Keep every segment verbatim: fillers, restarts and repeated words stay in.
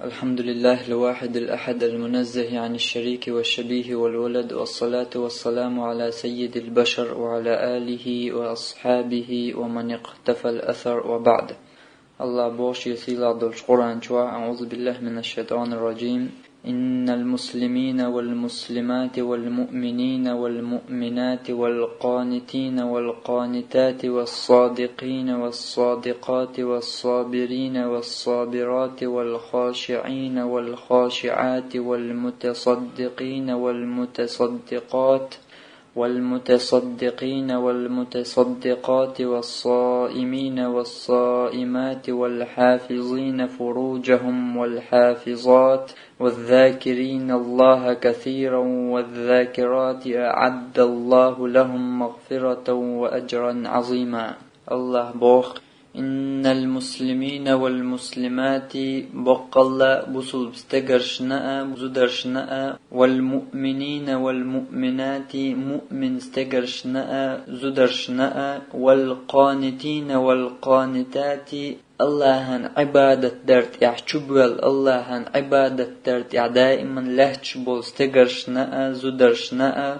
الحمد لله الواحد الأحد المنزه عن الشريك والشبيه والولد، والصلاة والسلام على سيد البشر وعلى آله وأصحابه ومن اقتفى الأثر، وبعد. Аллах боху шен сийлахь долчу Къуръан чохь: أعوذ بالله من الشيطان الرجيم. إن المسلمين والمسلمات والمؤمنين والمؤمنات والقانتين والقانتات والصادقين والصادقات والصابرين والصابرات والخاشعين والخاشعات والمتصدقين والمتصدقات والمتصدقين والمتصدقات والصائمين والصائمات والحافظين فروجهم والحافظات والذاكرين الله كثيرا والذاكرات أعد الله لهم مغفرة وأجرا عظيما. Аллах боху: إن المسلمين والمسلمات, боккъалла бусулба стегаршна а, зударшна а, والمؤمنين والمؤمنات, муъмин стегаршна а, зударшна а, والقانتين والقانتات, Аллахьан Ӏибадат дар тӀехь чубоьлла, Аллахьан Ӏибадат дар тӀехь даиман лаьтташ болу стегаршна а, зударшна а.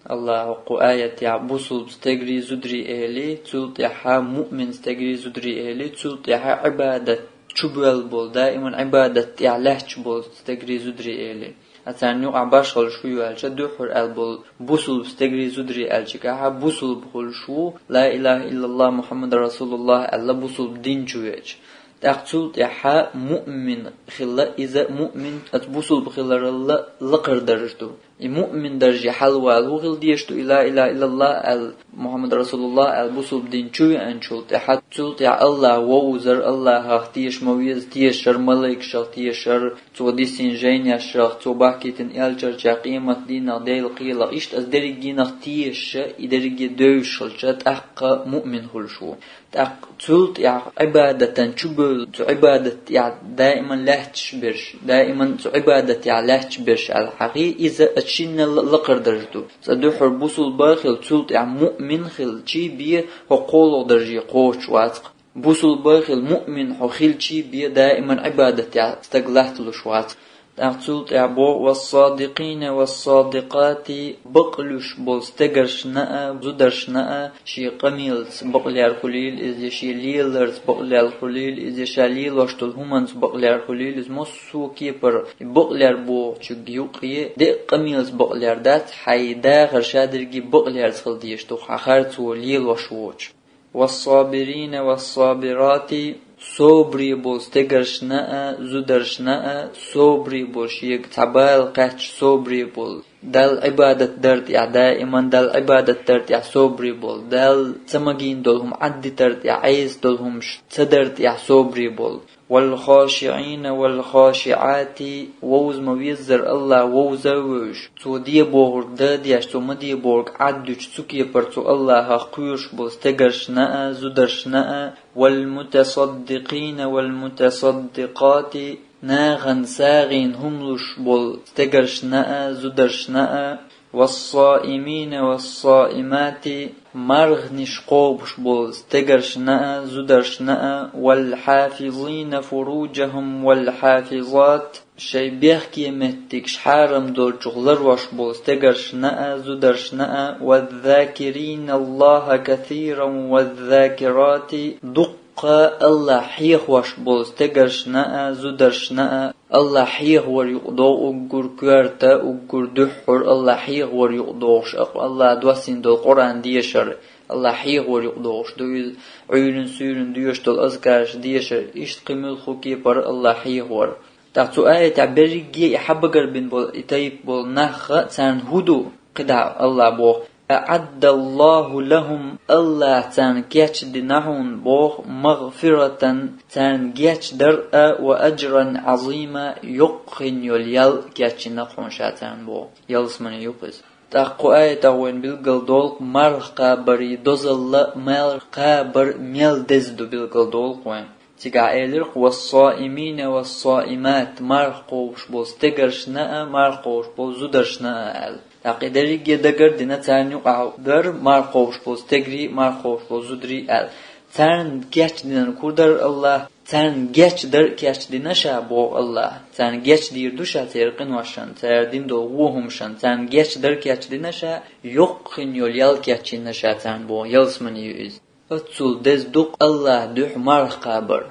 Аллаха кху аятехь бусулба стегарий, зударий эли, цул тӀаьхьа муъмин стегарий, зударий эли, цул тӀаьхьа Ӏибадат чубоьлла болу, даиман Ӏибадат тӀехь лаьтташ болу стегарий, зударий эли. А царна юкъахь башхалла шу ю аьлча, дуьххьара аьлла болу бусулба стегарий, зударий аьлча, ахьа бусулба хуьлуш ву, ла илаха иллаллахь Мухаммад расулуллахь аьлла бусулба дин чу веача. ТӀаккха цул тӀаьхьа муъмин хилла, иза муъмин, оцу бусулба хиларалла лакхара дарж ду. И муъмин дарже хьалавала хӀун хила дезаш ду, и ла илаха иллаллахь аьлла, Мухаммад расулуллахь аьлла бусулба дин чу веанчул тӀаьхьа, цул тӀаьхьа Аллах вовзар, Аллахах теша ма веза, тешар, малайкашах тешар, цо дисина жайнех, цо бахкийтина элчанех, къематдийнах, Делан кхелах, иштта аса дерригенах теша, и дерриге девзаш хилча, тӀаккха муъмин хуьлуш ву. ТӀаккха цул тӀаьхьа Ӏибадатан чубевлла, цу Ӏибадат тӀехь даиман лаьтташ берш, даиман цу Ӏибадатехь лаьтташ берш аьлла хьахий, иза оцу шиннал лакхара дарж ду. Цкъа дуьххьара бусулба хила, цул тӀаьхьа муъмин хилчий бен хӀокху кхоалгӀа дарже кхочуш вац-кх. Бусулба хила, муъмин хьо хилчий бен даиман Ӏибадатехь стаг латталуш вац. ТӀаккха цул тӀаьхьа боху: «Вассадикъина вассадикъати», бакълуьйш болу стегаршна а, зударшна а, шен къамелаца бакълаьрра хуьлийла иза, я шен леларца бакълаьрра хуьлийла иза, я ша лелош долу хӀуманца бакълаьрра хуьлийла иза, массо а кепара бакълаьрра бохучуьнга юкъе, декъа къамелаца бакълаьрра дац, хьайн дахар ша дерриге бакълаьрца хила дезаш ду, хьан харцо лелош воцуш. «Вассабирина вассабирати», собаре болу стегаршна а, зударшна а, собаре болу, шега цхьа бала кхаьчча собаре болу. Далла Ӏибадат дар тӀехь даиман, Далла Ӏибадат дар тӀехь собаре болу. Далла ца магийна долу хӀума Ӏаддитар тӀехь, Ӏеса долу хӀумаш ца дар тӀехь собаре болу. «Валхошиъина валхошиъати», вовза ма веззара Аллах вовза а вевзаш, цо де бохург дан а деш, цо ма де бохург Ӏаддуьтуш, цу кепара цу Аллахах кхоьруш болу стегаршна а, зударшна а, «валмутасаддикъина валмутасаддикъати», нахана сагӀина хӀума луш болу стегаршна а, зударшна а, «вассаимина вассаимати», марханаш кхобуш болу стегаршна а, зударшна а, «валхьафизина фуруджахум валхьафизат», шайн бехке меттигаш хьарам долчух ларош болу стегаршна а, зударшна а, «ваззакирина Аллаха касиран ваззакирати», дуккха Аллах хьехош болу стегаршна а, зударшна а, Аллах хьехавар юкъадогӀу уггар коьрта, уггар дуьххьара Аллах хьехавар юкъадогӀуш, Аллах доссийна долу Къуръан дешар, Аллах хьехавар юкъадогӀуш ду иза, Ӏуьйранна, суьйранна доьшуш долу азкараш дешар, иштта кхин муьлхха кепара Аллах хьехавар. ТӀаккха цу аятехь берриге и хьабагарбина болу, и тайпа болу нах, царна хӀун ду? КхидӀа Аллах боху: «АӀаддаллаху лахум», Аллах царна кечдина хьуна боху, «магъфиратан», царна гечдар а, «ва аджран Ӏазима», йоккха хин йолу ял кечйина хьуна ша царна боху. Ялсамане ю-кх иза. ТӀаккха кху аятах вайна билггал долу-кх марха кхабарий дозалла, марха кхабар мел деза ду билггал долу-кх вайна. Цигахь элира-кх: «Вассаимина вассаимат», марха кхобуш болу стегаршна а, марха кхобуш болу зударшна а аьлла. ТӀаккха и дерриге дагар дина, царна юкъахь дара марха кхобуш болу стегарий, марха кхобуш болу зударий аьлла. Царна кечдинарг хӀун дара Аллах? Царна гечдар а кечдина ша, боху Аллахьа. Царна гечдийр ду ша церан къиношна, цара дина долу вон хӀумашна, царна гечдар а кечдина ша, йоккха хин йолу ял кечйина ша царна, боху, ялсамани ю иза. Оццул деза ду-кх Аллахьан дуьхьа марха кхабар.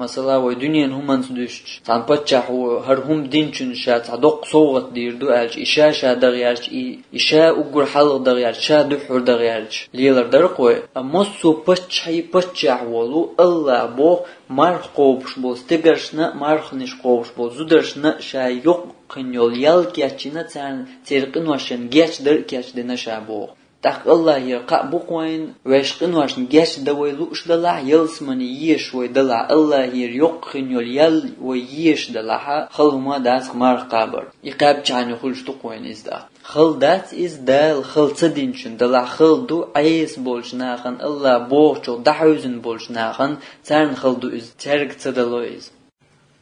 Масала, вай дуьненан хӀуманца дуьстича, цхьана паччахьо хӀара хӀума динчунна ша цхьа доккха совгӀат дийр ду аьлча, и ша-ша дагӀа яьлча, и, и ша уггар хьалха дагӀа яьлча, ша дуьххьара дагӀа яьлча, лелар дара-кх вай. Амма массо а паччахьий паччахь волу Аллахьа боху, марха кхобуш болу стегаршна а, марханаш кхобуш болу зударшна а ша йоккха хин йолу ял кечйина, царна церан къиношна гечдар а кечдина ша, боху. ТӀаккха Аллахьера кхаъ бу-кх вайна, вайша къиношна гечдан вай лууш далахь, ялсамани езаш вай далахь, Аллахьера йоккха хин йолу ял вай езаш далахь, хала хӀума дац-кх марха кхабар. И кхаьбчахьана хуьлуш ду-кх вайна иза тӀаккха. Хала дац иза Дала хала ца динчунна далахь, хала ду Ӏеса болчу нахана, Аллахьа бохучух дӀахьевзина болчу нахана, царна хала ду иза, цаьрга ца дало иза.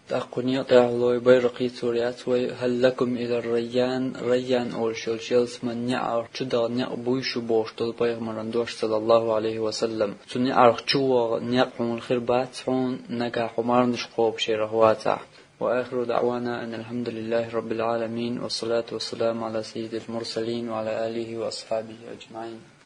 ТӀаккха кху некъа тӀехь лой Байракъи цуьнга яц вай: «Хьал лакум ила Райян», Райян олуш йолчу ялсаманин неӀарх чу даха некъ буй шу бохуш долу пайхамаран дош, саллаллаху Ӏалайхи ва саллам. Цу неӀарх чу ваха некъ хьуна хир бац хьуна, нагахь хьо марханаш кхобуш ярах вацахь. وآخر دعوانا أن الحمد لله رب العالمين، والصلاة والسلام على سيد المرسلين وعلى آله وأصحابه أجمعين.